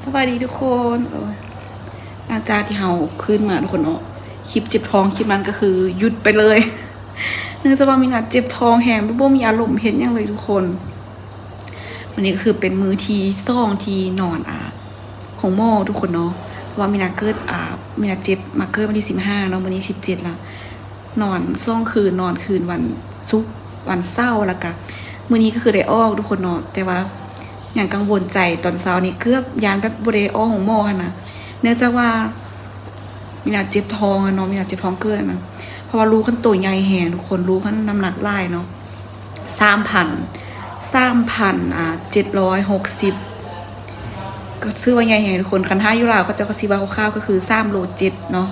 ສະບາຍດີທຸກຄົນ. ໂອ້ຍ ຫຼັງຈາກທີ່ເຮົາຄືນມາທຸກຄົນເນາະ ຄລິບເຈັບທ້ອງຄລິບນັ້ນກໍຄືຢຸດໄປເລີຍ ເນື່ອງຈາກວ່າມີນາເຈັບທ້ອງແຮງ ບໍ່ມີອາລົມເຮັດຫຍັງເລີຍທຸກຄົນ. ມື້ນີ້ກໍຄືເປັນມື້ທີສອງທີ່ນອນ ອ່າ ໂຮງໝໍທຸກຄົນເນາະ ເພາະວ່າມີນາເກີດ ອ່າ ມີນາເຈັບ ມາເກີດວັນທີສິບຫ້າເນາະ ມື້ນີ້ສິບເຈັດລະ. ນອນສອງຄືນ ນອນຄືນວັນສຸກ ວັນເສົາ ແລ້ວກະມື້ນີ້ກໍຄືໄດ້ອອກທຸກຄົນເນາະ ແຕ່ວ່າຍັງກັງວົນໃຈ ຕອນເຊົ້ານີ້ເກືອບຢ້ານແບບບໍ່ໄດ້ອອກໂຮງໝໍຫັ້ນນະ ເນື່ອງຈາກວ່າມີນາເຈັບທ້ອງຫັ້ນເນາະ ມີນາເຈັບທ້ອງເກີດຫັ້ນນະ ເພາະວ່າລູກຫັ້ນໂຕໃຫຍ່ແຮງທຸກຄົນ ລູກຫັ້ນນ້ຳໜັກຫຼາຍເນາະ ສາມພັນ ສາມພັນ ອ່າ ເຈັດຮ້ອຍຫົກສິບ ກໍຖືວ່າໃຫຍ່ແຮງທຸກຄົນ ຄັນຖ້າຢູ່ລາວເຂົາເຈົ້າກໍຊິວ່າຄ່າວໆ ກໍຄືສາມໂລເຈັດເນາະ.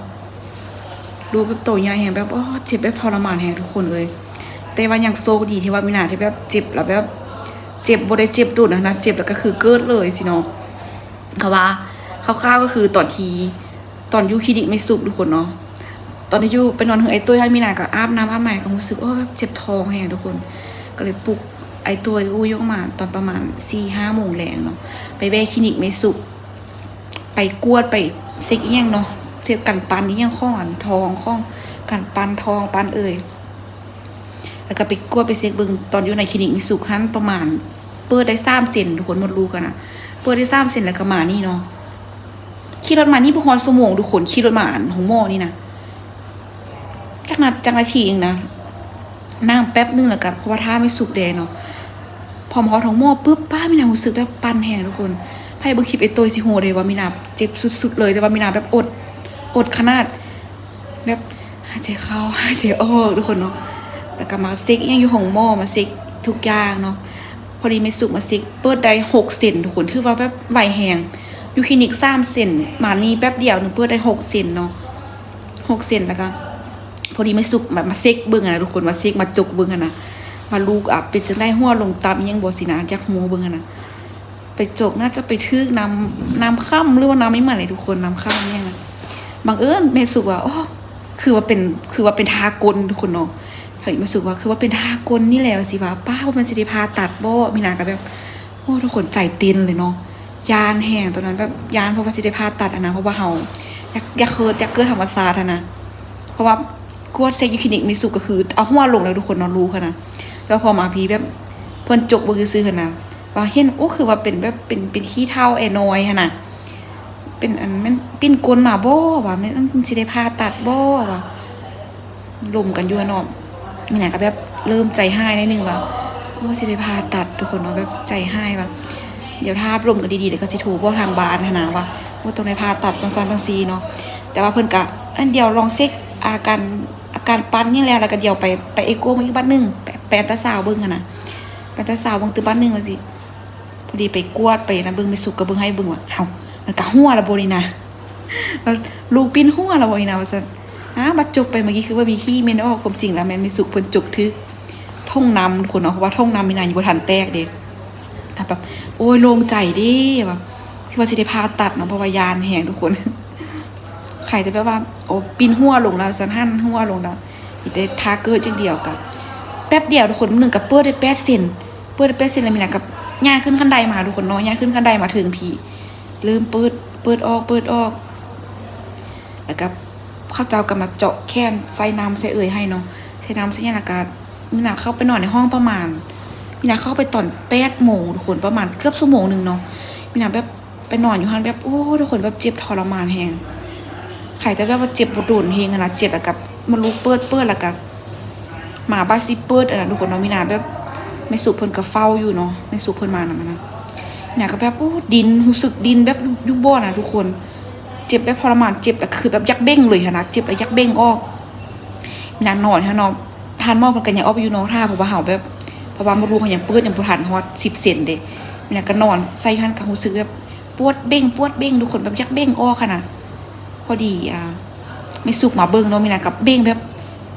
ລູກແບບໂຕໃຫຍ່ແຮງ ແບບ ໂອ້ ເຈັບແບບທໍລະມານແຮງທຸກຄົນເອີຍ ແຕ່ວ່າຍັງໂຊກດີທີ່ວ່າມີນາທີ່ແບບເຈັບແລ້ວແບບ ເຈັບບໍ່ໄດ້ເຈັບດົນຫັ້ນນະ ເຈັບແລ້ວກໍຄືເກີດເລີຍຊີ້ເນາະ. ເພາະວ່າຄ່າວໆ ກໍຄືຕອນທີ່ ຕອນຢູ່ຄລີນິກແມ່ສຸກທຸກຄົນເນາະ ຕອນທີ່ຢູ່ໄປນອນເຮືອນອ້າຍຕຸ້ຍຫັ້ນ ມີນາກໍອາບນ້ຳອາບໃໝ່ ກໍຮູ້ສຶກ ໂອ້ ແບບເຈັບທ້ອງແຮງທຸກຄົນ ກໍເລີຍປຸກອ້າຍຕຸ້ຍອູ້ຍົກມາ ຕອນປະມານສີ່ຫ້າໂມງແລງເນາະ ໄປແວ່ຄລີນິກແມ່ສຸກ ໄປກວດໄປເຊັກອີ່ຫຍັງເນາະ ເຊັກການປັ່ນອີ່ຫຍັງຂອງອັນທ້ອງ ຂອງການປັ່ນທ້ອງປັ່ນເອີຍ ແລ້ວກໍໄປກວດໄປເຊັກເບິ່ງ ຕອນຢູ່ໃນຄລີນິກແມ່ສຸກຫັ້ນ ປະມານເປີດໄດ້ສາມເຊັນທຸກຄົນ ມົດລູກຫັ້ນນະ ເປີດໄດ້ສາມເຊັນ ແລ້ວກໍມານີ້ເນາະ ຂີ່ລົດມານີ້ບໍ່ຮອດຊົ່ວໂມງທຸກຄົນ ຂີ່ລົດມາອັນໂຮງໝໍນີ້ນະ ຈັກນາ ຈັກນາທີເອງນະ ນັ່ງແປັບໜຶ່ງ ແລ້ວກໍ ເພາະວ່າຖ້າແມ່ສຸກແດ່ເນາະ ພໍມາຮອດໂຮງໝໍປຶບ ປ້າ ມີນາຮູ້ສຶກແບບປັ່ນແຮງທຸກຄົນ ໃຜເບິ່ງຄລິບອ້າຍຕຸ້ຍຊິຮູ້ເດ້ວ່າມີນາເຈັບສຸດໆ ເລີຍ ແຕ່ວ່າມີນາແບບອົດ ອົດຂະໜາດ ແບບຫາຍໃຈເຂົ້າຫາຍໃຈອອກທຸກຄົນເນາະ ແລ້ວກໍມາເຊັກອີ່ຫຍັງຢູ່ໂຮງໝໍ ມາເຊັກທຸກຢ່າງເນາະ ພໍດີແມ່ສຸກມາເຊັກ ເປີດໄດ້ຫົກເຊັນທຸກຄົນ ຖືວ່າແບບໄວແຮງ ຢູ່ຄລີນິກສາມເຊັນ ມານີ້ແປັບດຽວໜຶ່ງເປີດໄດ້ຫົກເຊັນເນາະ ຫົກເຊັນ ແລ້ວກໍພໍດີແມ່ສຸກມາ ມາເຊັກເບິ່ງຫັ້ນນະທຸກຄົນ ມາເຊັກມາຈົກເບິ່ງຫັ້ນນະ ວ່າລູກ ອ່າ ເປັນຈັ່ງໃດ ຫົວລົງຕ່ຳອີ່ຫຍັງບໍ່ຊີ້ນະ ຢາກຮູ້ເບິ່ງຫັ້ນນະ. ໄປຈົກ ໜ້າຈະໄປຖືກນ້ຳ ນ້ຳຄ່ຳ ຫຼືວ່ານ້ຳອີ່ຫຍັງນີ້ທຸກຄົນ ນ້ຳຄ່ຳອີ່ຫຍັງນະ ບັງເອີນແມ່ສຸກວ່າ ໂອ້ ຄືວ່າເປັນ ຄືວ່າເປັນທ່າກົນທຸກຄົນເນາະ ເຮີ້ຍ ແມ່ສຸກວ່າ ຄືວ່າເປັນທ່າກົນນີ້ແຫຼະ ວ່າຊິວ່າ ປ້າ ບໍ່ແມ່ນຊິໄດ້ຜ່າຕັດບໍ່? ມີນາກໍແບບ ໂອ້ ທຸກຄົນໃຈເຕັ້ນເລີຍເນາະ ຢ້ານແຮງຕອນນັ້ນ ແບບຢ້ານ ເພາະວ່າຊິໄດ້ຜ່າຕັດຫັ້ນນະ ເພາະວ່າເຮົາຢາກ ຢາກເກີດ ຢາກເກີດທຳມະຊາດຫັ້ນນະ ເພາະວ່າກວດເຊັກຢູ່ຄລີນິກແມ່ສຸກ ກໍຄືເອົາຫົວລົງແລ້ວທຸກຄົນເນາະ ລູກຫັ້ນນະ ແລ້ວພໍມາພີ້ແບບ ເພິ່ນຈົກເບິ່ງຊື່ໆ ຫັ້ນນະ ວ່າເຫັນ ໂອ້ ຄືວ່າເປັນແບບ ເປັນ ເປັນຂີ້ເຖົ້າແອນ້ອຍຫັ້ນນະ ເປັນອັນ ແມ່ນປິ່ນກົ້ນມາບໍ່ວະ ແມ່ນ ມັນຊິໄດ້ຜ່າຕັດບໍ່ວະ ລົມກັນຢູ່ຫັ້ນເນາະ ມີນາກໍແບບເລີ່ມໃຈຮ້າຍໜ້ອຍໜຶ່ງວ່າ ໂອ້ ຊິໄດ້ຜ່າຕັດທຸກຄົນເນາະ ແບບໃຈຮ້າຍວ່າ ດຽວຖ້າລົມກັນດີໆ ແລ້ວກໍຊິໂທບອກທາງບ້ານຫັ້ນນະວ່າ ໂອ້ ຕ້ອງໄດ້ຜ່າຕັດຈັ່ງຊັ້ນຈັ່ງຊີ້ເນາະ ແຕ່ວ່າເພິ່ນກໍ ອັນ ດຽວລອງເຊັກອາການ ອາການປັ່ນນີ້ແຫຼະ ແລ້ວກໍດຽວໄປ ໄປເອໂກເບິ່ງອີກບັດໜຶ່ງ ໄປ ໄປອັນຕາຊາວເບິ່ງຫັ້ນນະ ໄປອັນຕາຊາວເບິ່ງຕື່ມບັດໜຶ່ງວ່າຊີ້ ພໍດີໄປກວດໄປນະ ເບິ່ງແມ່ສຸກກໍເບິ່ງໃຫ້ເບິ່ງວ່າ ເອົ້າ ມັນກະຮົ່ວລະບໍ່ນີ້ນະ ລູກປິ່ນຮົ່ວລະບໍ່ນີ້ນະ ວ່າຊັ້ນ ອ້າ ບັດຈົກໄປເມື່ອກີ້ຄືວ່າມີຂີ້ເໝັນອອກ ຄວາມຈິງລະແມ່ນແມ່ສຸກເພິ່ນຈົກຖືກຖົງນ້ຳທຸກຄົນເນາະ ເພາະວ່າຖົງນ້ຳມີນາຍັງບໍ່ທັນແຕກເດ້ ກໍແບບ ໂອ້ຍ ໂລ່ງໃຈເດ້ວ່າ ຄືວ່າຊິໄດ້ຜ່າຕັດເນາະ ເພາະວ່າຢ້ານແຮງທຸກຄົນ ໄຂ້ແຕ່ແບບວ່າ ໂອ້ ປິ່ນຮົ່ວລົງແລ້ວ ຊັ້ນຫັ້ນຮົ່ວລົງແລ້ວ ມີແຕ່ຖ້າເກີດຢ່າງດຽວ ກໍແປັບດຽວທຸກຄົນ ມື້ໜຶ່ງກໍເປີດໄດ້ແປດເຊັນ ເປີດໄດ້ແປດເຊັນ ແລ້ວມີນາກໍຍ່າງຂຶ້ນຄັນໄດມາທຸກຄົນເນາະ ຍ່າງຂຶ້ນຄັນໄດມາເຖິງພີ້ ເລີ່ມເປີດ ເປີດອອກ ເປີດອອກ ແລ້ວກໍເຂົາເຈົ້າກໍມາເຈາະແຂນ ໃສ່ນ້ຳໃສ່ເອີຍໃຫ້ເນາະ ໃສ່ນ້ຳໃສ່ຫຍັງ ແລ້ວກໍມີນາເຂົ້າໄປນອນໃນຫ້ອງປະມານ ມີນາເຂົ້າໄປຕອນແປດໂມງທຸກຄົນ ປະມານເກືອບຊົ່ວໂມງໜຶ່ງເນາະ ມີນາແບບ ໄປນອນຢູ່ຫັ້ນແບບ ໂອ້ ທຸກຄົນແບບເຈັບທໍລະມານແຮງ ໄຂ້ແຕ່ແບບວ່າເຈັບບໍ່ດົນເຮງຫັ້ນນະ ເຈັບແລ້ວກໍມົດລູກເປີດ ເປີດແລ້ວກໍໝາບາດຊິເປີດຫັ້ນນະ ທຸກຄົນເນາະ ມີນາແບບ ແມ່ສຸກເພິ່ນກໍເຝົ້າຢູ່ເນາະ ແມ່ສຸກເພິ່ນມານຳຫັ້ນນະ ມີນາກໍແບບ ໂອ້ ດິນ ຮູ້ສຶກດິນແບບຢູ່ ຢູ່ບ່ອນນະທຸກຄົນ ເຈັບແບບທໍລະມານ ເຈັບແລ້ວຄືແບບຢາກເບັ່ງເລີຍຫັ້ນນະ ເຈັບແລ້ວຢາກເບັ່ງອອກ ມີນານອນຫັ້ນເນາະ ທ່ານໝໍເພິ່ນກໍຍັງອອກໄປຢູ່ນອກຖ້າ ເພາະວ່າເຮົາແບບ ເພາະວ່າມົດລູກເຮົາຍັງເປີດ ຍັງບໍ່ທັນຮອດສິບເຊັນເດ້ ມີນາກໍນອນໃສ່ຫັ້ນ ກໍຮູ້ສຶກແບບ ປວດເບັ່ງ ປວດເບັ່ງ ທຸກຄົນແບບຢາກເບັ່ງອອກຫັ້ນນະ ພໍດີ ອ່າ ແມ່ສຸກມາເບິ່ງເນາະ ມີນາກໍເບັ່ງແບບ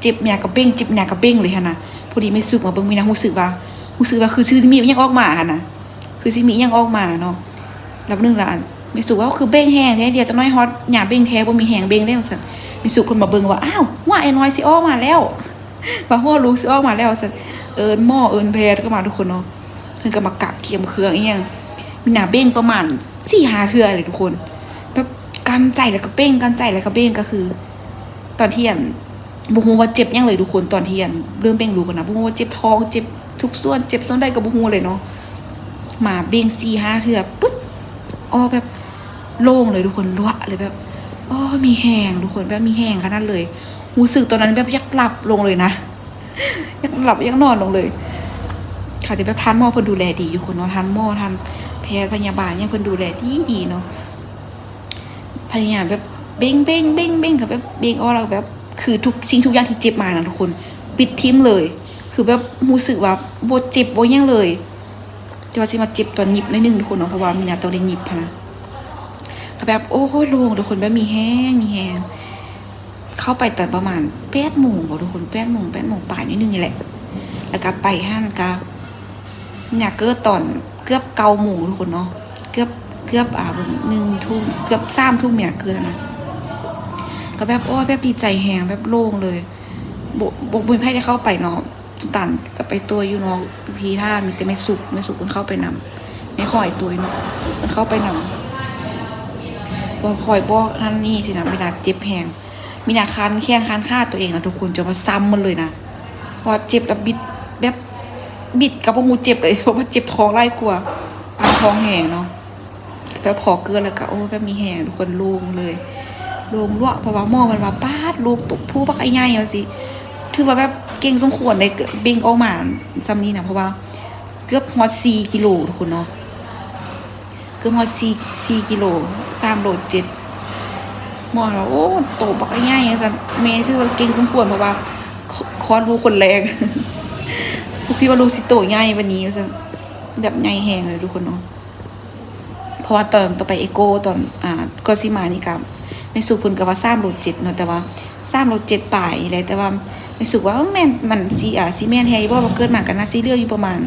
ເຈັບ ມີນາກໍເບັ່ງ ເຈັບ ມີນາກໍເບັ່ງເລີຍຫັ້ນນະ ພໍດີແມ່ສຸກມາເບິ່ງ ມີນາຮູ້ສຶກວ່າ ຮູ້ສຶກວ່າຄືຊິມີອີ່ຫຍັງອອກມາຫັ້ນນະ ຄືຊິມີອີ່ຫຍັງອອກມາເນາະ ລະບາດໜຶ່ງລະ ອັນ ແມ່ສຸກວ່າ ຄືເບັ່ງແຮງແທ້ ດຽວຈັກໜ້ອຍຮອດຍາມເບັ່ງແທ້ ບໍ່ມີແຮງເບັ່ງແລ້ວ ວ່າຊັ້ນ ແມ່ສຸກເພິ່ນມາເບິ່ງວ່າ ອ້າວ ຫົວອ້າຍນ້ອຍຊິອອກມາແລ້ວ ວ່າຫົວລູກຊິອອກມາແລ້ວ ວ່າຊັ້ນ ເອີ້ນໝໍເອີ້ນແພດກໍມາທຸກຄົນເນາະ ເພິ່ນກໍມາກະກຽມເຄື່ອງອີ່ຫຍັງ ມີນາເບັ່ງປະມານສີ່ຫ້າເທື່ອເລີຍທຸກຄົນ ແບບກັ້ນໃຈແລ້ວກໍເບັ່ງ ກັ້ນໃຈແລ້ວກໍເບັ່ງ ກໍຄືຕອນທີ່ ອັນ ບໍ່ຮູ້ວ່າເຈັບຫຍັງເລີຍທຸກຄົນ ຕອນທີ່ ອັນ ເລີ່ມເບັ່ງລູກຫັ້ນນະ ບໍ່ຮູ້ວ່າເຈັບທ້ອງ ເຈັບທຸກສ່ວນ ເຈັບສ່ວນໃດກໍບໍ່ຮູ້ເລີຍເນາະ ມາເບັ່ງສີ່ຫ້າເທື່ອປຶບ ອໍ ແບບໂລ່ງເລີຍທຸກຄົນ ລວະເລີຍ ແບບ ອໍ ມີແຮງທຸກຄົນ ແບບມີແຮງຂະໜາດເລີຍ ຮູ້ສຶກຕອນນັ້ນແບບຢາກຫຼັບລົງເລີຍນະ ຢາກຫຼັບຢາກນອນລົງເລີຍ ເຂົາຈະແບບ ທ່ານໝໍເພິ່ນດູແລດີທຸກຄົນເນາະ ທ່ານໝໍ ທ່ານແພດພະຍາບານຫຍັງ ເພິ່ນດູແລດີໆເນາະ ພະຍາຍາມແບບເບັ່ງໆໆໆ ກໍແບບເບັ່ງອອກ ແລ້ວກໍແບບ ຄືທຸກສິ່ງທຸກຢ່າງທີ່ເຈັບມານະທຸກຄົນ ປິດຖິ້ມເລີຍ ຄືແບບຮູ້ສຶກວ່າບໍ່ເຈັບບໍ່ຫຍັງເລີຍ ແຕ່ວ່າຊິມາເຈັບຕອນຫຍິບໜ້ອຍໜຶ່ງທຸກຄົນເນາະ ເພາະວ່າມີນາຕ້ອງໄດ້ຫຍິບຫັ້ນນະ ກໍແບບ ໂອ້ຍ ໂລ່ງທຸກຄົນ ແບບມີແຮງ ມີແຮງ ເຂົ້າໄປຕອນປະມານແປດໂມງບໍທຸກຄົນ ແປດໂມງ ແປດໂມງປາຍໜ້ອຍໜຶ່ງນີ້ແຫຼະ ແລ້ວກໍໄປຫັ້ນກະ ມີນາເກີດຕອນເກືອບເກົ້າໂມງທຸກຄົນເນາະ ເກືອບ ເກືອບ ອ່າ ເບິ່ງ ໜຶ່ງທຸ່ມ ເກືອບສາມທຸ່ມ ມີນາເກີດຫັ້ນນະ ກໍແບບ ໂອ້ຍ ແບບດີໃຈແຮງ ແບບໂລ່ງເລີຍ ບໍ່ ບໍ່ ບໍ່ມີໃຜໄດ້ເຂົ້າໄປເນາະ ຕານກໍໄປຕົວະຢູ່ນອກ ພີ່ຖ້າ ມີແຕ່ແມ່ສຸກ ແມ່ສຸກເພິ່ນເຂົ້າໄປນຳ ແມ່ຂອງອ້າຍຕຸ້ຍເນາະ ເພິ່ນເຂົ້າໄປນຳ ບໍ່ຄ່ອຍບອກນັ້ນນີ້ຊີ້ນະ ເວລາເຈັບແຮງ ມີນາຄັນແຂນຄັນຂາຕົວເອງນະທຸກຄົນ ຈົນວ່າຊ້ຳໝົດເລີຍນະ ເພາະວ່າເຈັບແລ້ວບິດ ແບບບິດກໍບໍ່ຮູ້ເຈັບເລີຍ ເພາະວ່າເຈັບທ້ອງຫຼາຍກວ່າ ປານທ້ອງແຮງເນາະ ແບບພໍເກີດແລ້ວກໍ ໂອ້ ແບບມີແຮງທຸກຄົນ ໂລ່ງເລີຍ ໂລ່ງລວະ ເພາະວ່າໝໍເພິ່ນວ່າ ປາດ ລູກຕົກພູບັກໃຫຍ່ວ່າຊີ້ ຖືວ່າແບບເກັ່ງສົມຄວນໄດ້ ເບັ່ງອອກມາສ່ຳນີ້ນະ ເພາະວ່າເກືອບຮອດສີ່ກິໂລທຸກຄົນເນາະ ເກືອບຮອດສີ່ ສີ່ກິໂລ ສາມໂລເຈັດ ໝໍວ່າ ໂອ້ ໂຕບັກໃຫຍ່ວ່າຊັ້ນ ແມ່ຖືວ່າເກັ່ງສົມຄວນ ເພາະວ່າຄ- ຄອດລູກຄົນແລກ ບໍ່ຄິດວ່າລູກຊິໂຕໃຫຍ່ປານນີ້ວ່າຊັ້ນ ແບບໃຫຍ່ແຮງເລີຍທຸກຄົນເນາະ ເພາະວ່າຕອນ ຕອນໄປເອໂກ ຕອນ ອ່າ ກ່ອນຊິມານີ້ກະ ແມ່ສຸກເພິ່ນກະວ່າສາມໂລເຈັດເນາະ ແຕ່ວ່າສາມໂລເຈັດປາຍນີ້ແຫຼະ ແຕ່ວ່າແມ່ສຸກວ່າ ເອີ ແມ່ນ ມັນຊິ ອ່າ ຊິແມ່ນແທ້ຢູ່ບໍ່ ວ່າເກີດມາກໍໜ້າຊິເຫຼືອຢູ່ປະມານ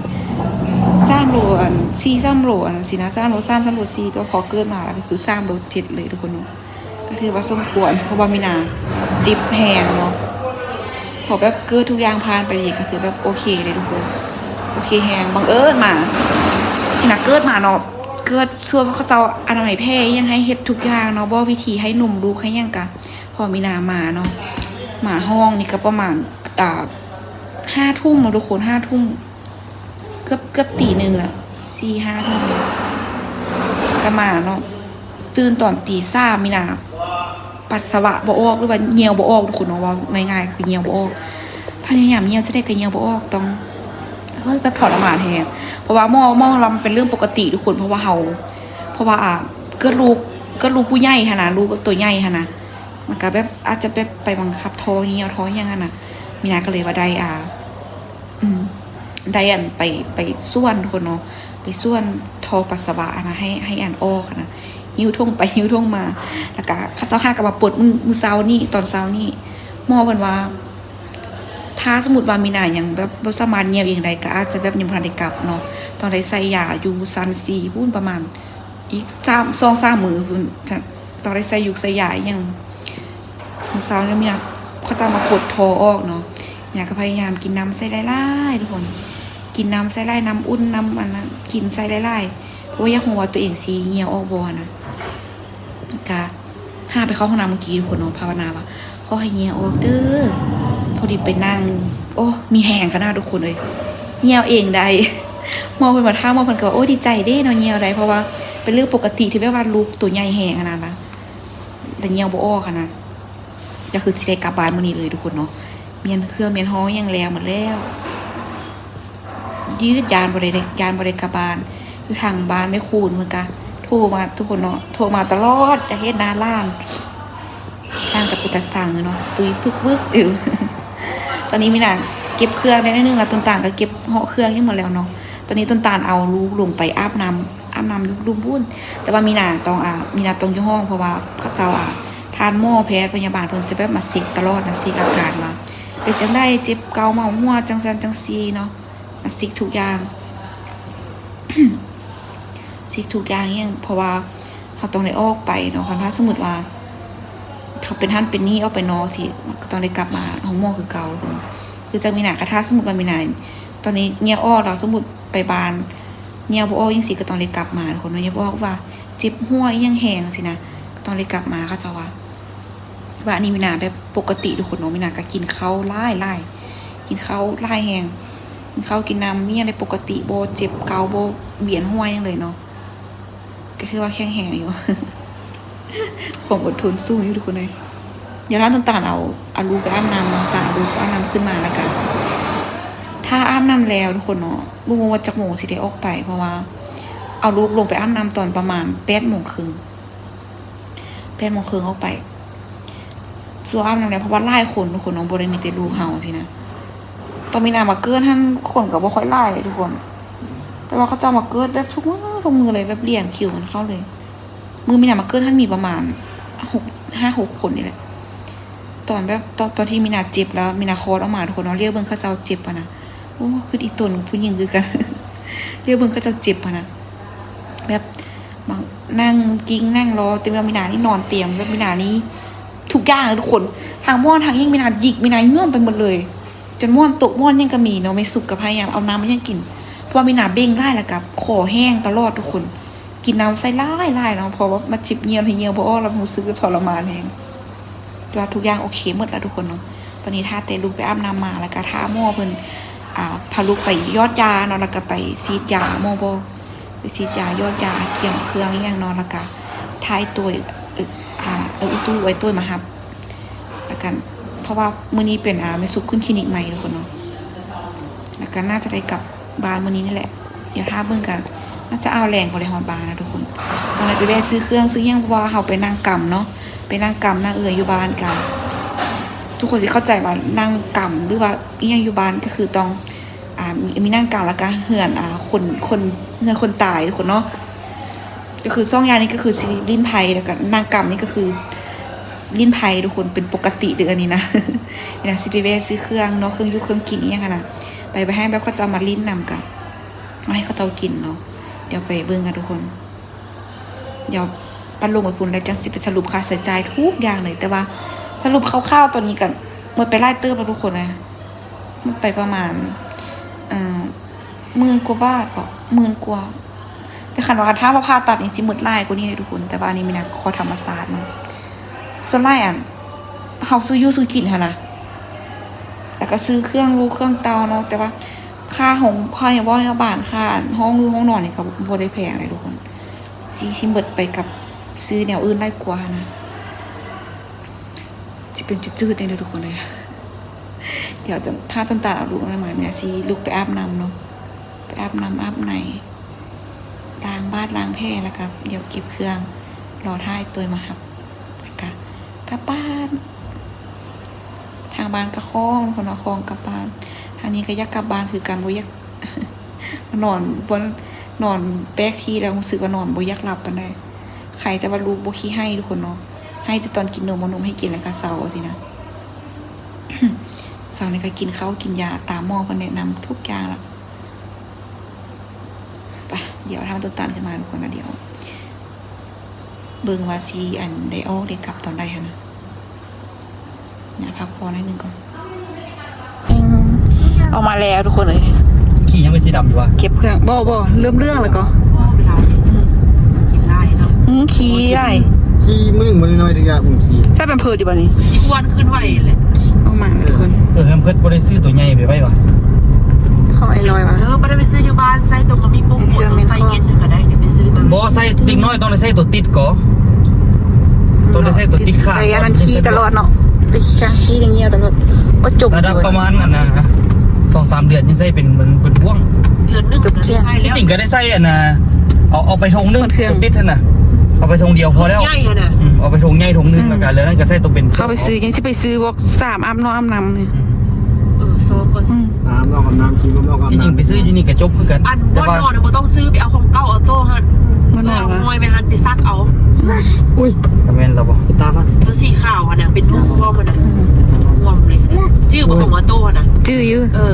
ສາມໂລ ອັນ ສີ່ ສາມໂລ ອັນຊີ້ນະ ສາມໂລສາມ ສາມໂລສີ່ ແຕ່ພໍເກີດມາແລ້ວກໍຄືສາມໂລເຈັດເລີຍທຸກຄົນເນາະ ກໍຖືວ່າສົມຄວນ ເພາະວ່າມີນາເຈັບແຮງເນາະ ເພາະແບບເກີດທຸກຢ່າງຜ່ານໄປດີ ກໍຄືແບບໂອເຄເລີຍທຸກຄົນ ໂອເຄແຮງ ບັງເອີນມາ ມີນາເກີດມາເນາະ ເກີດຊ່ວງເຂົາເຈົ້າອະນາໄມແຜອີ່ຫຍັງໃຫ້ເຮັດທຸກຢ່າງເນາະ ບອກວິທີໃຫ້ນົມລູກໃຫ້ຫຍັງກະ ພໍມີນາມາເນາະ ມາຫ້ອງນີ້ກໍປະມານ ອ່າ ຫ້າທຸ່ມເນາະທຸກຄົນ ຫ້າທຸ່ມ ເກືອບ ເກືອບຕີໜຶ່ງລະ ສີ່ຫ້າທຸ່ມ ກໍມາເນາະ ຕື່ນຕອນຕີສາມ ມີນາ ປັດສະວະບໍ່ອອກ ຫຼືວ່າຍ່ຽວບໍ່ອອກທຸກຄົນເນາະ ເວົ້າງ່າຍໆ ຄືຍ່ຽວບໍ່ອອກ ພະຍາຍາມຍ່ຽວຈັ່ງໃດກໍຍ່ຽວບໍ່ອອກ ຕ້ອງ ເຮີ້ຍ ແບບທໍລະມານແຮງ ເພາະວ່າໝໍ ໝໍວ່າມັນເປັນເລື່ອງປົກກະຕິທຸກຄົນ ເພາະວ່າເຮົາ ເພາະວ່າ ອ່າ ເກີດລູກ ເກີດລູກຜູ້ໃຫຍ່ຫັ້ນນະ ລູກໂຕໃຫຍ່ຫັ້ນນະ ມັນກໍແບບອາດຈະແບບໄປບັງຄັບທໍ່ ຍ່ຽວທໍ່ຫຍັງຫັ້ນນະ ມີນາກໍເລີຍວ່າໄດ້ ອ່າ ອືມ ໄດ້ອັນໄປ ໄປສ່ວນທຸກຄົນເນາະ ໄປສ່ວນທໍ່ປັດສະວະຫັ້ນນະ ໃຫ້ ໃຫ້ອັນອອກຫັ້ນນະ ຫິ້ວຖົງໄປຫິ້ວຖົງມາ ແລ້ວກະເຂົາເຈົ້າຫາກໍມາປົດມື້ ມື້ເຊົ້ານີ້ ຕອນເຊົ້ານີ້ ໝໍເພິ່ນວ່າ ຖ້າສົມມຸດວ່າມີນາຍັງແບບບໍ່ສາມາດຍ່ຽວເອງໄດ້ ກໍອາດຈະແບບຍັງບໍ່ທັນໄດ້ກັບເນາະ ຕ້ອງໄດ້ໃສ່ຢາຢູ່ຊັ້ນສີ່ພຸ້ນ ປະມານອີກສາມ ສອງສາມມື້ພຸ້ນ ຕ້ອງໄດ້ໃສ່ຢູກໃສ່ຢາອີ່ຫຍັງ ມື້ເຊົ້ານີ້ມີນາ ເຂົາເຈົ້າມາປົດທໍ່ອອກເນາະ ມີນາກໍພະຍາຍາມກິນນ້ຳໃສ່ຫຼາຍໆທຸກຄົນ ກິນນ້ຳໃສ່ຫຼາຍ ນ້ຳອຸ່ນ ນ້ຳອັນນັ້ນ ກິນໃສ່ຫຼາຍໆ ເພາະວ່າຢາກຮູ້ວ່າຕົວເອງຊິຍ່ຽວອອກບໍ່ນະ ກະຫາໄປເຂົ້າຫ້ອງນ້ຳມື້ກີ້ທຸກຄົນເນາະ ພາວະນາວ່າ ຂໍໃຫ້ຍ່ຽວອອກເດີ ພໍດີໄປນັ່ງ ໂອ້ ມີແຮງຂະໜາດທຸກຄົນເອີຍ ຍ່ຽວເອງໄດ້ ໝໍເພິ່ນມາຖາມ ໝໍເພິ່ນກໍວ່າ ໂອ້ ດີໃຈເດ້ເນາະ ຍ່ຽວໄດ້ ເພາະວ່າເປັນເລື່ອງປົກກະຕິທີ່ແບບວ່າລູກໂຕໃຫຍ່ແຮງຂະໜາດນະ ແລ້ວຍ່ຽວບໍ່ອອກຫັ້ນນະ ກໍຄືຊິໄດ້ກັບບ້ານມື້ນີ້ເລີຍທຸກຄົນເນາະ ມ້ຽນເຄື່ອງມ້ຽນຫໍ່ຫຍັງແລ້ວໝົດແລ້ວ ຢືດຢານບໍ່ໄດ້ ຢ້ານບໍ່ໄດ້ກັບບ້ານ ຢູ່ທາງບ້ານແມ່ຄູນເພິ່ນກະໂທມາທຸກຄົນເນາະ ໂທມາຕະຫຼອດ ຢາກເຫັນໜ້າຫຼານ ຫຼານກໍເປັນຕາຊັງເນາະ ຕຸ້ຍປຶກວຶກຢູ່ ຕອນນີ້ມີນາເກັບເຄື່ອງໄດ້ໜ້ອຍໜຶ່ງລະ ຕົ້ນຕານກໍເກັບເຫາະເຄື່ອງຍັງໝົດແລ້ວເນາະ ຕອນນີ້ຕົ້ນຕານເອົາລູກລົງໄປອາບນ້ຳ ອາບນ້ຳຢູ່ລຸ່ມພຸ້ນ ແຕ່ວ່າມີນາຕ້ອງ ອ່າ ມີນາຕ້ອງຢູ່ຫ້ອງ ເພາະວ່າເຂົາເຈົ້າ ອ່າ ທ່ານໝໍ ແພດ ພະຍາບານ ເພິ່ນຈະແບບມາເຊັກຕະຫຼອດນະ ເຊັກອາການວ່າເປັນຈັ່ງໃດ ເຈັບເກົາເມົາຫົວ ຈັ່ງຊັ້ນຈັ່ງຊີ້ເນາະ ມາເຊັກທຸກຢ່າງ ເຊັກທຸກຢ່າງອີ່ຫຍັງ ເພາະວ່າເຮົາຕ້ອງໄດ້ອອກໄປເນາະ ຄັນຖ້າສົມມຸດວ່າເຮົາເປັນຫັ້ນເປັນນີ້ ອອກໄປນອກຊີ້ ກໍຕ້ອງໄດ້ກັບມາໂຮງໝໍຄືເກົ່າ ຄືຈັ່ງມີນາ ກໍຖ້າສົມມຸດວ່າມີນາ ຕອນນີ້ຍ່ຽວອອກແລ້ວ ສົມມຸດໄປບ້ານ ຍ່ຽວບໍ່ອອກຈັ່ງຊີ້ ກໍຕ້ອງໄດ້ກັບມາທຸກຄົນເນາະ. ຍ່ຽວບໍ່ອອກວ່າເຈັບຫົວອີ່ຫຍັງແຮງຊີ້ນະ ກໍຕ້ອງໄດ້ກັບມາ. ເຂົາເຈົ້າວ່າ ວ່າອັນນີ້ມີນາແບບປົກກະຕິທຸກຄົນເນາະ, ມີນາກໍກິນເຂົ້າຫຼາຍໆ ກິນເຂົ້າຫຼາຍແຮງ ກິນເຂົ້າກິນນ້ຳມີຫຍັງໄດ້ປົກກະຕິ ບໍ່ເຈັບເກົາ ບໍ່ວຽນຫົວຫຍັງເລີຍເນາະ. ກໍຖືວ່າແຂງແຮງຢູ່ ຄວາມອົດທົນສູງຢູ່ທຸກຄົນເອີຍ. ດຽວຖ້າຕົ້ນຕານເອົາ ເອົາລູກໄປອາບນ້ຳເນາະ, ຕານເອົາລູກໄປອາບນ້ຳຂຶ້ນມາ ແລ້ວກໍຖ້າອາບນ້ຳແລ້ວທຸກຄົນເນາະ ບໍ່ຮູ້ວ່າຈັກໂມງຊິໄດ້ອອກໄປ ເພາະວ່າເອົາລູກລົງໄປອາບນ້ຳຕອນປະມານແປດໂມງເຄິ່ງ ແປດໂມງເຄິ່ງອອກໄປ. ຊ່ວງອາບນ້ຳແລ້ວ ເພາະວ່າຫຼາຍຄົນທຸກຄົນເນາະ ບໍ່ໄດ້ມີແຕ່ລູກເຮົາຊີ້ນະ. ຕອນມີນາມາເກີດຫັ້ນ ຄົນກໍບໍ່ຄ່ອຍຫຼາຍເດ້ທຸກຄົນ, ແຕ່ວ່າເຂົາເຈົ້າມາເກີດແບບທຸກມື້ ທຸກມື້ເລີຍ ແບບລຽງຄິວກັນເຂົ້າເລີຍ. ມື້ມີນາມາເກີດຫັ້ນມີປະມານຫົກ ຫ້າຫົກຄົນນີ້ແຫຼະ. ຕອນແບບ ຕອນ ຕອນທີ່ມີນາເຈັບແລ້ວ ມີນາຄອດອອກມາທຸກຄົນເນາະ ລຽວເບິ່ງເຂົາເຈົ້າເຈັບຫັ້ນນະ. ໂອ້ ຄືອີ່ຕົນຜູ້ຍິງຄືກັນ ລຽວເບິ່ງເຂົາເຈົ້າເຈັບຫັ້ນນະ ແບບ ນັ່ງກິ້ງນັ່ງລໍ ແຕ່ວ່າມີນານີ້ນອນຕຽມ ແບບມີນານີ້ທຸກຢ່າງເລີຍທຸກຄົນ ທັງໝອນທັງຫຍັງ ມີນາຫຍິກ ມີນາຍ້ອມໄປໝົດເລີຍ ຈົນໝອນຕົກໝອນຫຍັງກໍມີເນາະ. ແມ່ສຸກກໍພະຍາຍາມເອົານ້ຳມາໃຫ້ກິນ ເພາະວ່າມີນາເບັ່ງຫຼາຍ ແລ້ວກໍຄໍແຫ້ງຕະຫຼອດທຸກຄົນ ກິນນ້ຳໃສ່ຫຼາຍໆເນາະ ເພາະວ່າມັນຈິບຍ່ຽວ ຖ້າຍ່ຽວບໍ່ອອກ ແລ້ວຮູ້ສຶກແບບທໍລະມານແຮງ. ແຕ່ວ່າທຸກຢ່າງໂອເຄໝົດແລ້ວທຸກຄົນເນາະ. ຕອນນີ້ຖ້າແຕ່ລູກໄປອາບນ້ຳມາ ແລ້ວກໍຖ້າໝໍເພິ່ນ ອ່າ ພາລູກໄປຢອດຢາເນາະ ແລ້ວກໍໄປສີດຢາ ໝໍບອກ ໄປສີດຢາ ຢອດຢາ ກຽມເຄື່ອງອີ່ຫຍັງເນາະ ແລ້ວກໍຖ້າອ້າຍໂຕ້ຍ ເອີ ອ່າ ເອີ ຕູ້ຕູ້ ອ້າຍໂຕ້ຍມາຮັບ ແລ້ວກໍ ເພາະວ່າມື້ນີ້ເປັນ ອ່າ ແມ່ສຸກຂຶ້ນຄລີນິກໃໝ່ທຸກຄົນເນາະ ແລ້ວກໍໜ້າຈະໄດ້ກັບ ບ້ານມື້ນີ້ນີ້ແຫຼະ. ດຽວຖ້າເບິ່ງກັນ ໜ້າຈະເອົາແລງບໍ່ໄດ້ຮອດບ້ານນະທຸກຄົນ. ຕອນນັ້ນໄປແວ່ຊື້ເຄື່ອງຊື້ຫຍັງ ເພາະວ່າເຮົາໄປນັ່ງກຳເນາະ ໄປນັ່ງກຳນັ່ງເອືອຍຢູ່ບ້ານກະ ທຸກຄົນຊິເຂົ້າໃຈວ່ານັ່ງກຳ ຫຼືວ່າອີ່ຫຍັງຢູ່ບ້ານ ກໍຄືຕ້ອງ ອ່າ ມີ ມີນັ່ງກຳ ແລ້ວກະເຮືອນ ອ່າ ຄົນ ຄົນ ເຮືອນຄົນຕາຍທຸກຄົນເນາະ. ກໍຄືສອງຢ່າງນີ້ກໍຄືຊິຫຼິ້ນໄພ້ ແລ້ວກໍນັ່ງກຳນີ້ກໍຄືຫຼິ້ນໄພ້ທຸກຄົນ ເປັນປົກກະຕິເດີ້ອັນນີ້ນະ. ນີ້ນະ ຊິໄປແວ່ຊື້ເຄື່ອງເນາະ ເຄື່ອງຢູ່ເຄື່ອງກິນອີ່ຫຍັງຫັ້ນນະ ໄປ ໄປໃຫ້ແບບເຂົາເຈົ້າມາຫຼິ້ນນຳ ກໍມາໃຫ້ເຂົາເຈົ້າກິນເນາະ. ດຽວໄປເບິ່ງກັນທຸກຄົນ ດຽວປັດລົງໄປພຸ້ນ ແລ້ວຈັ່ງຊິໄປສະຫຼຸບຄ່າໃຊ້ຈ່າຍທຸກຢ່າງເລີຍ. ແຕ່ວ່າສະຫຼຸບຄ່າວໆຕອນນີ້ກໍໝົດໄປຫຼາຍເຕີບແລ້ວທຸກຄົນເອີຍ ໝົດໄປປະມານ ເອີ ໝື່ນກວ່າບາດບໍ ໝື່ນກວ່າ. ແຕ່ຄັນວ່າ ຄັນຖ້າວ່າຜ່າຕັດນີ້ຊິໝົດຫຼາຍກວ່ານີ້ເດ້ທຸກຄົນ ແຕ່ວ່າອັນນີ້ມີນະ ຂໍທຳມະຊາດເນາະ. ສ່ວນຫຼາຍອັນ ເຮົາຊື້ຢູ່ຊື້ກິນຫັ້ນນະ ແລ້ວກໍຊື້ເຄື່ອງລູກເຄື່ອງເຕົ້າເນາະ. ແຕ່ວ່າຄ່າຫ້ອງ ຄ່າຫຍັງ ພະຍາບານ ຄ່າອັນຫ້ອງຢູ່ຫ້ອງນອນນີ້ກໍບໍ່ໄດ້ແພງເດ້ທຸກຄົນ ຊິ ຊິໝົດໄປກັບຊື້ແນວອື່ນຫຼາຍກວ່າຫັ້ນນະ. ຊິເປັນຈືດໆແດ່ເດີທຸກຄົນເອີຍ. ດຽວຈະ ຖ້າຕົ້ນຕານເອົາລູກອະນາໄມມາ ແມ່ຊິລຸກໄປອາບນ້ຳເນາະ ໄປອາບນ້ຳອາບໃນ ລ້າງບາດລ້າງແຜ ແລ້ວກໍດຽວເກັບເຄື່ອງ ລໍຖ້າອ້າຍໂຕ້ຍມາຮັບ ແລ້ວກໍກັບບ້ານ. ທາງບ້ານກໍຄ້ອງ ຄົນເຮົາຄ້ອງກັບບ້ານ. ທາງນີ້ກໍຢາກກັບບ້ານຄືກັນ ບໍ່ຢາກ ນອນ ບໍ່ ນອນແປກທີ່ແລ້ວ ຮູ້ສຶກວ່ານອນບໍ່ຢາກຫຼັບປານໃດ. ໄຄແຕ່ວ່າລູກບໍ່ຂີ້ໄຫ້ທຸກຄົນເນາະ ໄຫ້ແຕ່ຕອນກິນນົມ ເອົານົມໃຫ້ກິນແລ້ວກໍເຊົາຊີ້ນະ. ເຊົ້ານີ້ກໍກິນເຂົ້າກິນຢາຕາມໝໍເພິ່ນແນະນຳທຸກຢ່າງລະ. ໄປ ດຽວທາງຕົ້ນຕານຂຶ້ນມາທຸກຄົນນະ ດຽວເບິ່ງວ່າຊິ ອັນ ໄດ້ອອກໄດ້ກັບຕອນໃດຫັ້ນນະ. ນະ ພັກຜ່ອນໜ້ອຍໜຶ່ງກ່ອນ. ອອກມາແລ້ວທຸກຄົນເອີຍ. ຂີ່ຍັງເປັນສີດຳຢູ່ວະ? ເກັບເຄື່ອງ ບໍ່ ບໍ່ ເລີ່ມເລື່ອງແລ້ວກໍ ອໍ ໄປເອົາ ອືມ ກິນຫຼາຍເນາະ. ອືມ ຂີ່ຫຼາຍ ຂີ່ມື້ໜຶ່ງບໍ່ໄດ້ນ້ອຍຈັກຢ່າງ ອືມ ຂີ່. ໃສ່ແພມເພີດຢູ່ບໍ່ນີ້? ຊິອ້ວນຂຶ້ນໄວແຫຼະ ອອກມາທຸກຄົນ. ເອີ ແພມເພີດບໍ່ໄດ້ຊື້ຕົວໃຫຍ່ໄປໄວ້ຫວາ? ຂອງອ້າຍນ້ອຍຫວາ? ເອີ ບໍ່ໄດ້ໄປຊື້ຢູ່ບ້ານ ໃສ່ຕົວມັນມີປົມ ແພມເພີດ ໃສ່ເຢັນກໍໄດ້ ດຽວໄປຊື້ມາ. ບໍ່ ໃສ່ເດັກນ້ອຍຕ້ອງໄດ້ໃສ່ຕົວຕິດກໍ ຕ້ອງໄດ້ໃສ່ຕົວຕິດຂາ ໄປອັນນັ້ນຂີ່ຕະຫຼອດເນາະ ໄປຂີ່ຂ້າງຂີ່ຢ່າງງຽວຕະຫຼອດ ບໍ່ຈົບ ລະດັບປະມານອັນນະ ສອງສາມເດືອນຍັງໃສ່ເປັນ ເປັນ ເປັນພວງ ເດືອນໜຶ່ງກໍໄດ້ໃສ່ແລ້ວ. ທີ່ຈິງກໍໄດ້ໃສ່ອັນນະ ເອົາ ເອົາໄປຖົງໜຶ່ງ ຕິດຫັ້ນນະ ເອົາໄປຖົງດຽວພໍແລ້ວ ໃຫຍ່ຫັ້ນນະ. ອືມ ເອົາໄປຖົງໃຫຍ່ຖົງໜຶ່ງ ອືມ ແລ້ວກໍເຫຼືອນັ້ນກໍໃສ່ຕົວເປັນ ເຮົາໄປຊື້ ຍັງຊິໄປຊື້ພວກສາມອາບນ້ຳອາບນ້ຳນີ້. ອືມ ເອີ ຊອກກ່ອນ ອືມ ສາມດອກອາບນ້ຳ ສີ່ດອກອາບນ້ຳ. ທີ່ຈິງໄປຊື້ຢູ່ນີ້ກໍຈົບຄືກັນ ອັນ ແຕ່ວ່າ ບ່ອນນອນນະບໍ່ຕ້ອງຊື້ ໄປເອົາຂອງເກົ່າ ອໍໂຕ້ຫັ້ນ ບໍ່ນອນຫວາ? ເອົາຫ້ອຍໄປຫັ້ນ ໄປຊັກເອົາ. ອຸ້ຍ ກະແມ່ນລະບໍ່? ຕາມມາ ຕົວສີຂາວຫັ້ນນະ ເປັນໜຶ່ງພ້ອມຫັ້ນນະ ຮວມເລີຍ ຈື່ບໍ່ ຂອງອໍໂຕ້ຫັ້ນນະ? ຈື່ຢູ່ ເອີ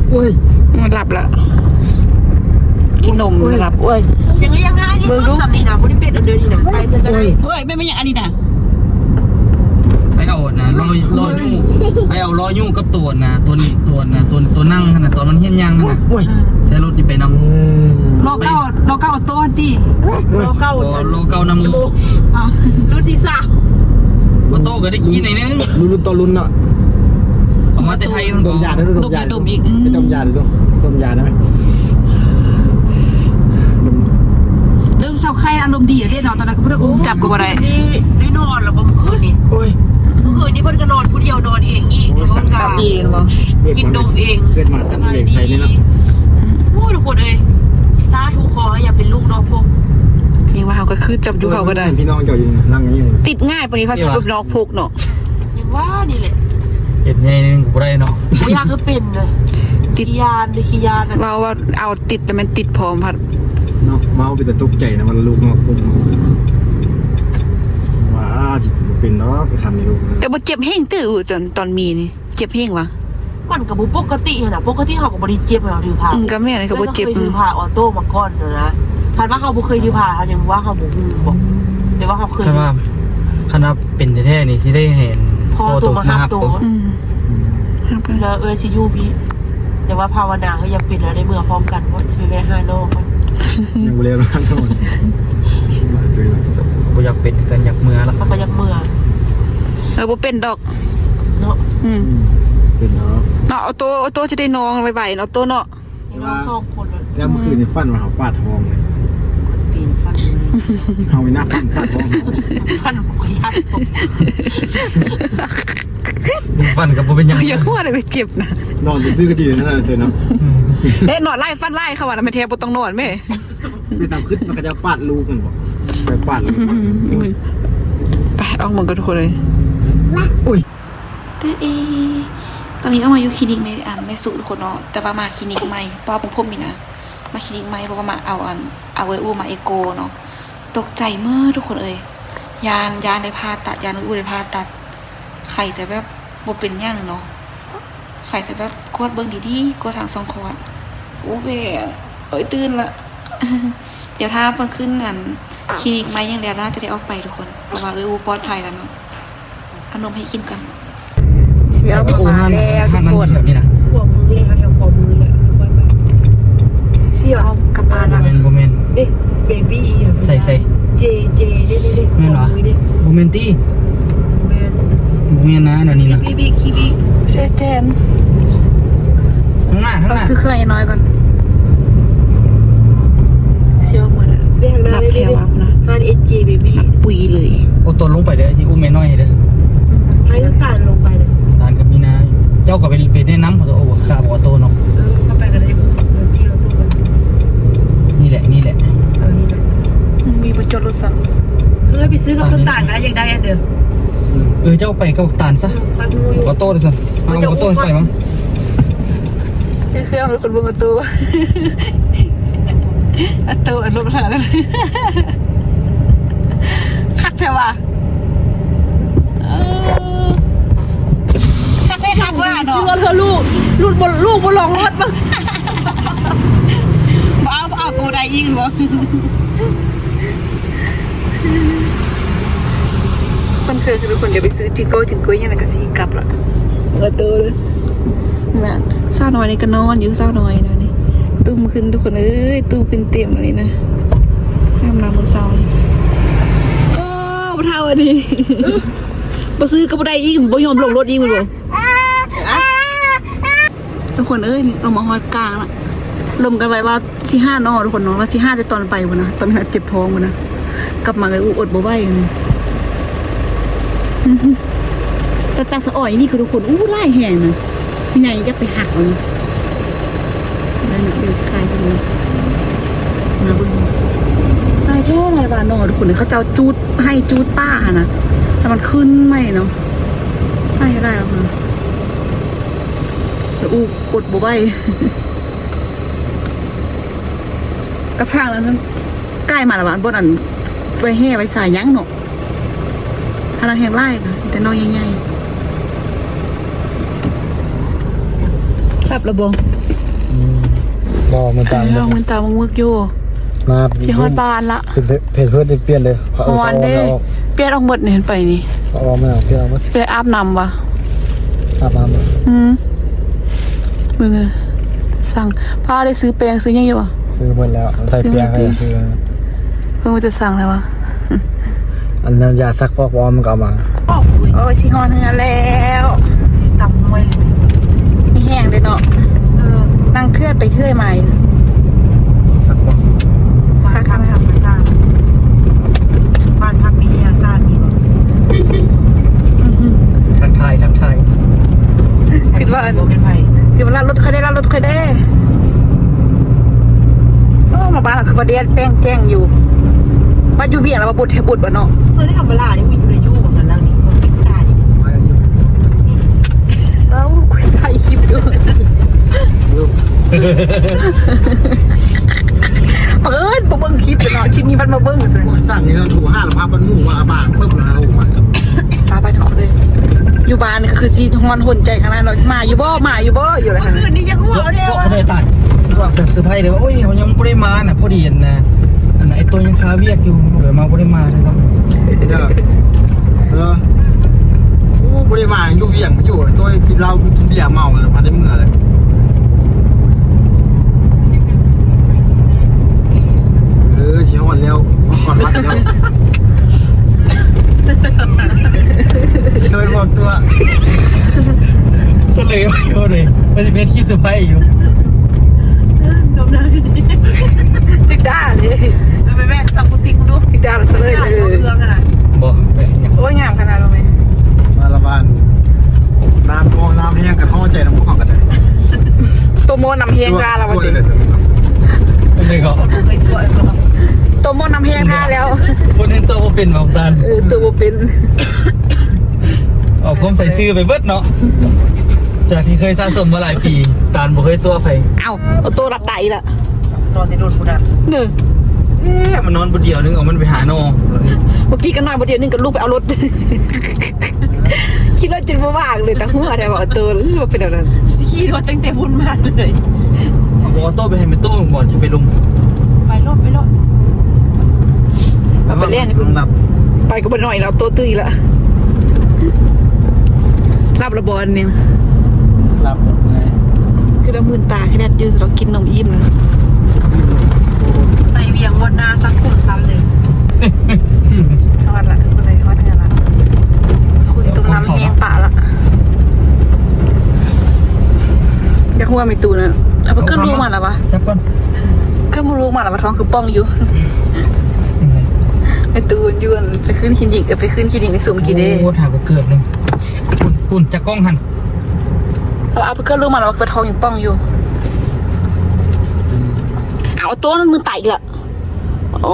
ໂອ້ຍ ມັນຫຼັບລະ ກິນນົມ ໂອ້ຍ ຫຼັບ. ໂອ້ຍ ຍັງ ຍັງງ່າຍທີ່ສຸດ ເບິ່ງດູ ສ່ຳນີ້ນະ ບໍ່ໄດ້ເປັນອັນເດີນີ້ນະ ໄປເທື່ອກໍໄດ້. ໂອ້ຍ ໂອ້ຍ ແມ່ນ ແມ່ນຫຍັງອັນນີ້ນະ? ໄປ ເອົານະ ລໍ້ ລໍ້ຍູ້ ໄປເອົາລໍ້ຍູ້ກັບຕົວນະ ຕົວນີ້ ຕົວນະ ຕົວ ຕົວນັ່ງຫັ້ນນະ ຕອນມັນຮຽນຍ່າງຫັ້ນນະ ໂອ້ຍ ໃສ່ລົດນີ້ໄປນຳ ອືມ ລໍ້ເກົ່າ ລໍ້ເກົ່າໂຕຫັ້ນຕິ ລໍ້ເກົ່າ ລໍ້ເກົ່ານຳ ລຸ້ນທີສາມ ອໍໂຕ້ກໍໄດ້ຂີ່ໜ້ອຍໜຶ່ງ ລຸ້ນຕໍ່ລຸ້ນເນາະ ເອົາມາແຕ່ໄທພຸ້ນ ດົມຢາເດີ ດົມຢາ ດົມອີກ ອືມ ໄປດົມຢາເດີ ດົມຢາໄດ້ໄໝ? ເລີ່ມເຊົາໄຂ້ ອາລົມດີແລ້ວເດ້ເນາະ ຕອນນັ້ນກໍບໍ່ໄດ້ອຸ້ມຈັບກໍບໍ່ໄດ້ ນີ້ໄດ້ນອນແລ້ວບໍ່ມື້ຄືນນີ້ ໂອ້ຍ ມື້ຄືນນີ້ເພິ່ນກໍນອນຜູ້ດຽວ ນອນເອງອີກ ໂອ້ຍ ນອນກະ ສັນຄັບ ກິນນົມເອງ ເກີດມາສັນເລີຍໄທນີ້ເນາະ ໂອ້ຍ ທຸກຄົນເອີຍ ສາທຸ ຂໍໃຫ້ຢ່າເປັນລູກນອກພົບ ເພງວ່າເຮົາກໍຄືຈັບຢູ່ເຂົາກໍໄດ້ ພີ່ນ້ອງເຈົ້າຢູ່ຫຼັງນີ້ ຕິດງ່າຍປານນີ້ ພາສະເປີມນອກພົບເນາະ ຍັງວ່ານີ້ແຫຼະ ເຮັດໃຫຍ່ໜຶ່ງກໍບໍ່ໄດ້ເນາະ ບໍ່ຢາກໃຫ້ເປັນເລີຍ ຕິດ ຂີ້ຢ້ານເດ້ ຂີ້ຢ້ານ ເວົ້າວ່າເອົາຕິດ ແຕ່ແມ່ນຕິດພ້ອມພັດ ເນາະ ເວົ້າເປັນຕາຕົກໃຈນະ ວ່າລູກນອກພົບ ວ່າຊິເປັນດອກ ຄັນມີລູກ ແຕ່ບໍ່ເຈັບແຮງຕິ ຕອນ ຕອນມີນີ້ ເຈັບແຮງຫວາ? ມັນກໍບໍ່ປົກກະຕິຫັ້ນນະ ປົກກະຕິເຮົາກໍບໍ່ໄດ້ເຈັບເຮົາຖືພາ ອືມ ກໍແມ່ນ ກໍບໍ່ເຈັບ ເຄີຍຖືພາອໍໂຕ້ມາກ່ອນນະ ຄັນວ່າເຮົາບໍ່ເຄີຍຖືພາ ເຮົາຍັງວ່າເຮົາບໍ່ຮູ້ບໍ ແຕ່ວ່າເຮົາເຄີຍ ຄັນວ່າ ຄັນວ່າເປັນແທ້ໆນີ້ ຊິໄດ້ໃຫ້ພໍ່ໂຕມາຮັບໂຕ ອືມ ແລ້ວເອື້ອຍຊິຢູ່ພີ້ ແຕ່ວ່າພາວະນາເຮົາຢາກເປັນ ແລ້ວໄດ້ເມືອພ້ອມກັນ ເພາະຊິໄປແວ່ຫານ້ອງກ່ອນ ຍັງບໍ່ແລ້ວນອນ ບໍ່ຢາກເປັນຄືກັນ ຢາກເມືອລະ ເຮົາກໍຢາກເມືອ ເອີ ບໍ່ເປັນດອກ ເນາະ ອືມ ເປັນດອກ ເນາະ ອໍໂຕ້ ອໍໂຕ້ຈະໄດ້ນ້ອງໄວໆເນາະ ອໍໂຕ້ເນາະ ມີນ້ອງສອງຄົນ ແລ້ວເມື່ອຄືນນີ້ຝັນວ່າເຮົາປາດທອງເລີຍ ຕີນຝັນເຮົານີ້ນະ ຝັນປາດທອງ ຝັນກູກໍຢ້ານ ຝັນກໍບໍ່ເປັນຫຍັງ ຢ່າຫົວໄດ້ໄປເຈັບນະ ນອນຊື່ໆກໍດີນັ້ນນະເນາະ ອືມ ເດ້ ນອນຫຼາຍຝັນຫຼາຍ ເຂົາວ່ານະ ແມ່ນແທ້ບໍ່ຕ້ອງນອນແມ່ ໄປຕາມຄລິບມັນກໍຈະປາດລູກຫັ້ນບໍ ໄປປາດລູກ ອືມ ໄປອອກເບິ່ງກັນທຸກຄົນເລີຍ ໂອ້ຍ ແຕ່ເອ ຕອນນີ້ອອກມາຢູ່ຄລີນິກແມ່ ອັນ ແມ່ສຸທຸກຄົນເນາະ ແຕ່ວ່າມາຄລີນິກໃໝ່ ເພາະວ່າເບິ່ງຜົມນີ້ນະ ມາຄລີນິກໃໝ່ ເພາະວ່າມາເອົາ ອັນ ເອົາເອື້ອຍອູ້ມາເອໂກເນາະ ຕົກໃຈເໝິດທຸກຄົນເອີຍ ຢ້ານ ຢ້ານໄດ້ຜ່າຕັດ ຢ້ານເອື້ອຍອູ້ໄດ້ຜ່າຕັດ ໄຂ້ແຕ່ແບບບໍ່ເປັນຫຍັງເນາະ ໄຂ້ແຕ່ແບບກວດເບິ່ງດີໆ ກວດທາງຊ່ອງຄອດ ໂອ້ແບບ ໂອ້ຍ ຕື່ນລະ ດຽວຖ້າເພິ່ນຂຶ້ນ ອັນ ຄລີນິກໃໝ່ຫຍັງແລ້ວ ໜ້າຈະໄດ້ອອກໄປທຸກຄົນ ເພາະວ່າເອື້ອຍອູ້ປອດໄພແລ້ວເນາະ ເອົານົມໃຫ້ກິນກ່ອນ ຊິເອົາປາແລ້ວທຸກຄົນ ແຖວນີ້ນະ ຂວາມືເລີຍ ແຖວຂວາມືເລີຍ ຄ່ອຍໄປ ຊິເອົາກັບບ້ານລະ ບໍ່ແມ່ນ ບໍ່ແມ່ນ ເດ້ ເບບີ້ ຫຍັງ ໃສ່ ໃສ່ ເຈ ເຈ ເດ້ ເດ້ ເດ້ ແມ່ນຫວາ? ຂວາມືເດ້ ບໍ່ແມ່ນຕິ? ແມ່ນ ບໍ່ແມ່ນນະ ແນວນີ້ນະ ບີບີ ຄີບີ ເຊແຈນ ຂ້າງໜ້າ ຂ້າງໜ້າ ຊື້ເຄື່ອງໃຫ້ນ້ອຍກ່ອນ ຊິອອກມື້ນະ ເດ້ ຂ້າງໜ້າ ນັບແຖວ ເດ້ ເດ້ ອັບນະ ຮ້ານເອັສເຈເບບີ້ ນັບປຸຍເລີຍ ໂອ້ ຕອນລົງໄປເດີ ຊິອຸ້ມແມ່ນ້ອຍໃຫ້ເດີ ອືມ ໃຫ້ຕານລົງໄປເດີ ຕານກໍມີນາ ເຈົ້າກໍໄປ ໄປແນະນຳເຂົາ ໂອ້ ຂ້າບໍ່ອອໂຕ້ເນາະ ເອີ ເຂົ້າໄປກໍໄດ້ ເອີ ຂີ່ອອໂຕ້ໄປ ນີ້ແຫຼະ ນີ້ແຫຼະ ເອີ ນີ້ແຫຼະ ອືມ ມີບໍ່ຈອດລົດຊ້ຳ ເອີ ໄປຊື້ກັບຕົ້ນຕານກໍໄດ້ ຢາກໄດ້ອັນເດີ ເອີ ເຈົ້າໄປກັບຕານຊະ ເອີ ໄປໝູ່ຢູ່ ອອໂຕ້ເດີຊັ້ນ ເອົາອອໂຕ້ໄປມັງ ຄືເຄື່ອງລົດຄົນເບິ່ງອອໂຕ້ ອອໂຕ້ ອັນລົດທາງນັ້ນ ຄັກແທ້ວ່າ ເອີ ຄັກແທ້ຄັກວ່າເນາະ ເຊື່ອເທື່ອລູກ ລູກບໍ່ ລູກບໍ່ລອງລົດເບິ່ງ ບໍ່ເອົາ ບໍ່ເອົາ ກູໄດ້ອີກບໍ່ ຄົນເຄີຍຄືທຸກຄົນ ດຽວໄປຊື້ຈິງໂກ້ຈິງກຸຍຫຍັງ ແລ້ວກໍຊິກັບລະ ເອົາໂຕເລີຍ ນັ້ນ ສາວນ້ອຍນີ້ກໍນອນຢູ່ ສາວນ້ອຍນະນີ້ ຕຸ້ມຂຶ້ນທຸກຄົນເອີຍ ຕຸ້ມຂຶ້ນເຕັມເລີຍນະ ອາບນ້ຳມື້ເຊົ້ານີ້ ໂອ້ ບໍ່ເທົ່າອັນນີ້ ບໍ່ຊື້ກໍບໍ່ໄດ້ອີກ ບໍ່ຍອມລົງລົດອີກ ບໍ່ ທຸກຄົນເອີຍ ລົງມາຮອດກາງລະ ລົມກັນໄວ້ວ່າຊິຫາໜໍ່ ທຸກຄົນເນາະ ວ່າຊິຫາແຕ່ຕອນໄປພຸ້ນນະ ຕອນເຈັບທ້ອງພຸ້ນນະ ກັບມາເລີຍ ອຸ ອົດບໍ່ໄຫວ ແຕ່ຕາສະອອຍນີ້ຄືທຸກຄົນ ອູ ຫຼາຍແຮງນະ ໃຫຍ່ຢາກໄປຫັກເອົານະ ນັ້ນນະ ເປັນຂາຍຕົວນີ້ ມາເບິ່ງ ຫຼາຍແທ້ຫຼາຍວ່າໜໍ່ ທຸກຄົນ ເຂົາເຈົ້າຈູດໄຮ່ຈູດປ່າຫັ້ນນະ ແລ້ວມັນຂຶ້ນໃໝ່ເນາະ ຫຼາຍຫຼາຍອອກມາ ແລ້ວອູ ອົດບໍ່ໄຫວ ກັບທາງນັ້ນ ກາຍມາລະບາດ ບ່ອນອັນໄວ້ແຮ່ໄວ້ສາຍຫຍັງເນາະ ທາງນັ້ນແຮງຫຼາຍນະ ມີແຕ່ນ້ອງໃຫຍ່ໆ ຄັບລະບໍ່? ອືມ ບໍ່ ມືນຕາ ເອີ ມືນຕາມຶກໆຢູ່ ມາ ຊິຮອດບ້ານລະ ເປັນເພ ເພດເພີດນີ້ປ່ຽນເດີ ເຂົາເອີ້ນ ຮ້ອນເດ້ ເຂົາເອົາອອກ ປ່ຽນອອກໝົດນີ້ ໄປນີ້ ອອກມາເພື່ອມາ ໄປອາບນ້ຳຫວາ? ອາບນ້ຳ ອືມ ເບິ່ງເດີ ສັ່ງ ພາໄດ້ຊື້ແປ້ງຊື້ຫຍັງຢູ່ຫວາ? ຊື້ເບິດແລ້ວ ໃສ່ແປ້ງໃຫ້ຊື້ ເພິ່ນວ່າຈະສັ່ງແລ້ວຫວາ? ອັນນັ້ນຢາຊັກຟອກ ອອມມັນກໍເອົາມາ. ໂອ້ຍ ຊິຮອດເຮືອນແລ້ວ ຊິຕຳມວຍ ມີແຮງເດ້ເນາະ. ເອີ ນັ່ງເທື່ອຍໄປເທື່ອຍມາຢູ່ ຊັກຟອກ ບ້ານພັກທຳມະຊາດ ບ້ານພັກວິທະຍາສາດນີ້ບໍ່? ທັກທາຍ ທັກທາຍ ຄິດວ່າ ບໍ່ແມ່ນໃຜ ຄິດວ່າລັດລົດຂ້ອຍແດ່ ລັດລົດຂ້ອຍແດ່. ໂອ້ ມາບ້ານເຮົາຄືວ່າແດດແປ້ງແຈ້ງຢູ່ ວ່າຢູ່ວຽງແລ້ວວ່າບຸດແທ້ບຸດວ່າເນາະ. ເອີ ທຳມະດານີ້ ວິນຢູ່ໃນຢູ່ບັກນັ້ນນາງນີ້ ບໍ່ຄິດຕາຍ. ເອົ້າ ຄຸຍຖ່າຍຄລິບຢູ່ ບັງເອີນບໍ່ເບິ່ງຄລິບເນາະ ຄລິບນີ້ມັນມາເບິ່ງຊັ້ນ. ບໍ່ສັ່ງນີ້ ໂທຫາລະພາບບັນໝູ່ວ່າອາບາງປຶບລະ ໂອ້ຍ ໄປໆ ທຸກຄົນເອີຍ ຢູ່ບ້ານນີ້ກໍຄືຊິຮ້ອນຮົນໃຈຂະໜາດເນາະ ມາຢູ່ບໍ່ ມາຢູ່ບໍ່ ຢູ່ແລ້ວ ຄືນນີ້ຍັງຫົວເດ້ ບໍ່ໄດ້ຕັດ ແບບເຊີໄພເລີຍວ່າ ໂອ້ຍ ເຮົາຍັງບໍ່ໄດ້ມານະ ພໍດີອັນນະ ອັນນະ ໄອ້ໂຕ້ຍັງຄາວຽກຢູ່ ເລີຍມາບໍ່ໄດ້ມາເລີຍ ເອີ ໂອ້ ບໍ່ໄດ້ມາ ຢູ່ວຽງຢູ່ ໂຕ້ກິນເຫຼົ້າກິນເບຍເມົາແລ້ວ ພັນໄດ້ເມືອແລ້ວ. ເອີ ຊິຮອດແລ້ວ ຮອດວັດແລ້ວ ຊິໂດຍຮອດຕົວ ສະເຫຼີໄວ້ບໍ່ເດ ວ່າຊິເປັນຄລິບເຊີໄພຢູ່ ເອີ ກຳລັງ ຕິດດາເດ ເອີ ໄປແວະຊັບປຸຕິກດູ ຕິດດາສະເຫຼີເລີຍ ເຄື່ອງຫັ້ນນະ ບໍ່ ໂອ້ຍ ງາມຂະໜາດ ມາລະບ້ານ ນ້ຳ ນ້ຳແຮງກໍເຂົ້າໃຈນຳພວກເຮົາກໍໄດ້ ໂຕໂມນ້ຳແຮງທ່າລະວ່າຕິ ເປັນໄດເກາະ ໂຕໂມນ້ຳແຮງທ່າແລ້ວ ຄົນເຮັດໂຕບໍ່ເປັນວ່າ ເອີ ໂຕບໍ່ເປັນ ເອົາຄວາມໃສ່ຊື່ໄປເບິດເນາະ ຈາກທີ່ເຄີຍສະສົມມາຫຼາຍປີ ຕານບໍ່ເຄີຍຕົວະໃຜ ເອົ້າ ໂຕລັບຕາອີກລະ ນອນແຕ່ດົນພຸ້ນນະ ເອີ ເອີ ມັນນອນບົດດຽວໜຶ່ງ ເອົາມັນໄປຫາໜໍ່ ເມື່ອກີ້ກໍນອນບົດດຽວໜຶ່ງ ກໍລຸກໄປເອົາລົດ ຂີ່ລົດຈົນບໍ່ວ່າງເລີຍ ຕາຫົວແທ້ວ່າໂຕ ຫຼືວ່າເປັນແນວນັ້ນ ຂີ່ລົດຕັ້ງແຕ່ພຸ້ນມາເລີຍ ເອົາໂຕໄປໃຫ້ແມ່ຕູ້ບໍ່ ຊິໄປລົງ ໄປໂລດ ໄປໂລດ ເອົາໄປແລ່ນ ໄປກໍບໍ່ນ້ອຍແລ້ວ ໂຕຕື່ນອີກລະ ຫຼັບລະບໍ່ອັນນີ້ ຫຼັບແລ້ວເມື່ອຍ ຄືລະມື່ນຕາ ຄືແບບຈື່ລາວກິນນົມອີ່ມແລ້ວ ໄປວຽງງວດໜ້າຕັດຜົມສັ້ນເລີຍ ຮອດລະ ທຸກຄົນເອີຍ ຮອດເຮືອນລະ ຄຸນຕົງນ້ຳແຮງປະລະ ຢາກຮູ້ວ່າແມ່ຕູ້ນະ ເອົາໄປເກີດລູກມາລະວະ ຈັບກ່ອນ ເກີດລູກມາລະວະ ທ້ອງຄືປ່ອງຢູ່ ແມ່ຕູ້ຢູ່ ໄປຄືນຄລີນິກ ເອີ ໄປຄືນຄລີນິກໃນຊຸມກີ້ເດ້ ໂອ້ ຖ້າກໍເກີດໜຶ່ງ ພຸ້ນ ພຸ້ນ ຈັກກ້ອງຫັ້ນ ເອົາ ເອົາໄປເກີດລູກມາແລ້ວ ວ່າຕົວະທ້ອງຍັງປ່ອງຢູ່ ເອົາ ໂຕນັ້ນມືນຕາອີກລະ ໂອ້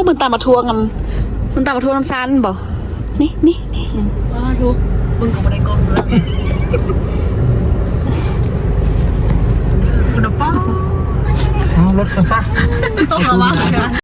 ມືນຕາມາທວງນຳ ມືນຕາມາທວງນຳຊານບໍ່ ນີ້ ນີ້ ນີ້ ອືມ ວ້າ ທຸກ ເບິ່ງກໍບໍ່ໄດ້ກ້ອງເລີຍ ຄຸນນະປ້າ ເອົາລົດກັນຊະ ຕ້ອງລະວັງເດີ.